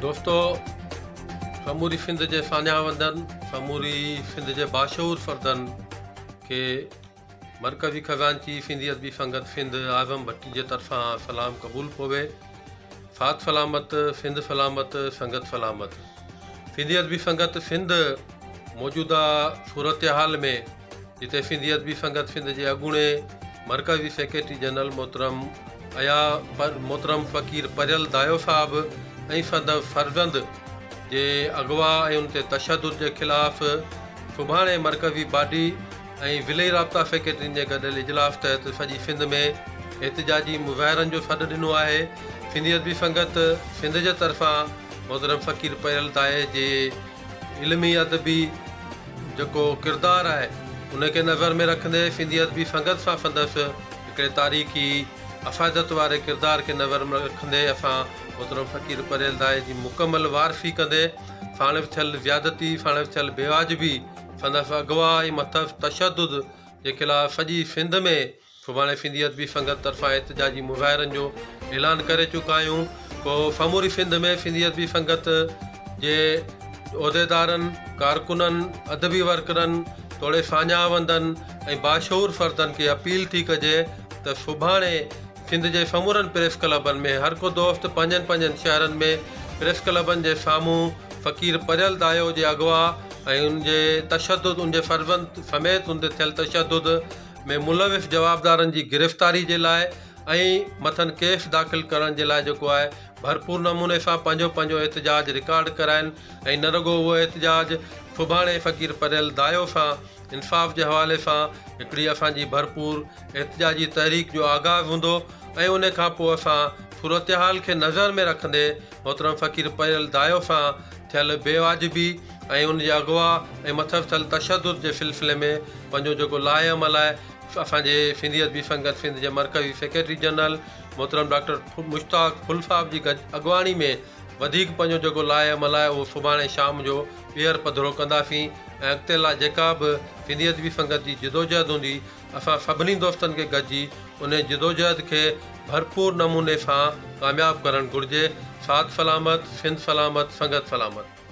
دوستو سموري سنڌ جي ساڃاهه وندن، سموري سنڌ جي باشعور فردن کي مرڪزي خزانچي سنڌي ادبي سنگت سنڌ اعظم ڀٽي جي طرفان سلام قبول پوي. ساٿ سلامت، سنڌ سلامت، سنگت سلامت. سنڌي ادبي سنگت سنڌ موجوده صورتحال ۾ جتي سنڌي ادبي سنگت سنڌ جي اڳوڻي مرڪزي سيڪريٽري جنرل محترم ايا محترم فقير پريل دايو صاحب ۽ سندس فرزند جي اغوا ۽ ان تي تشدد جي خلاف سڀاڻي مرڪزي باڊي ۽ ضلعي رابطا سيڪريٽرين جي گڏيل اجلاس تحت سڄي سنڌ ۾ احتجاجي مظاهرن جو سڏ ڏنو آهي. سنڌي ادبي سنگت سنڌ جي طرفان محترم فقير پريل دايي جي علمي ادبي جيڪو ڪردار آهي ان کي نظر ۾ رکندي سنڌي ادبي سنگت سان سندس هڪڙي تاريخي افاديت واري ڪردار کي نظر ۾ رکندي اسان محترم فقير پريل دايي جي مڪمل وارثي ڪندي ساڻس ٿيل زيادتي ساڻس ٿيل بيواجبي سندس اغوا ۽ مٿس تشدد جي خلاف سڄي سنڌ ۾ سڀاڻي سنڌي ادبي سنگت طرفان احتجاجي مظاهرن جو اعلان ڪري چڪا آهيون پو سموري سنڌ ۾ سنڌي ادبي سنگت جي عهديدارن، ڪارڪنن، ادبي ورڪرن توڙي ساڃاهه وندن ۽ باشعور فردن کي اپيل ٿي ڪجي ته سڀاڻي سنڌ جي سمورن پريس ڪلبن ۾ هر ڪو دوست پنهنجن پنهنجن شهرن ۾ پريس ڪلبن جي سامهون فقير پريل دايو جي اغوا ۽ ان جي تشدد ان جي فرزند سميت ان تي ٿيل تشدد ۾ ملوث جوابدارن جي گرفتاري جي لاء ۽ مٿن ڪيس داخل ڪرڻ جي لاء جيڪو آهي ڀرپور نموني سان پنهنجو پنهنجو احتجاج رڪارڊ ڪرائن ۽ نه رڳو اهو احتجاج سڀاڻي فقير پريل دايو سان انصاف جي حوالي سان هڪڙي اسان جي ڀرپور احتجاجي تحريڪ جو آغاز هوندو ۽ ان کان پوء اسان صورتحال کي نظر ۾ رکندي محترم فقير پريل دايو سان ٿيل بي واجبي ۽ ان جي اغوا ۽ مٿس ٿيل تشدد جي سلسلي ۾ پنهنجو جيڪو لائحه عمل آهي اسان جي سنڌي ادبي سنگت سنڌ جي مرڪزي سيڪريٽري جنرل محترم ڊاڪٽر مشتاق ڦل صاحب جي اڳواڻي ۾ وڌيڪ پنهنجو جيڪو لائحه عمل آهي اهو سڀاڻي شام جو ٻيهر پڌرو ڪنداسين ۽ اڳتي لاء جيڪا به سنڌي ادبي سنگت جي جدوجهد هوندي اسان سڀني دوستن کي گڏجي انهي جدوجهد کي ڀرپور نموني سان ڪامياب ڪرڻ گهرجي. ساٿ سلامت، سنڌ سلامت، سنگت سلامت.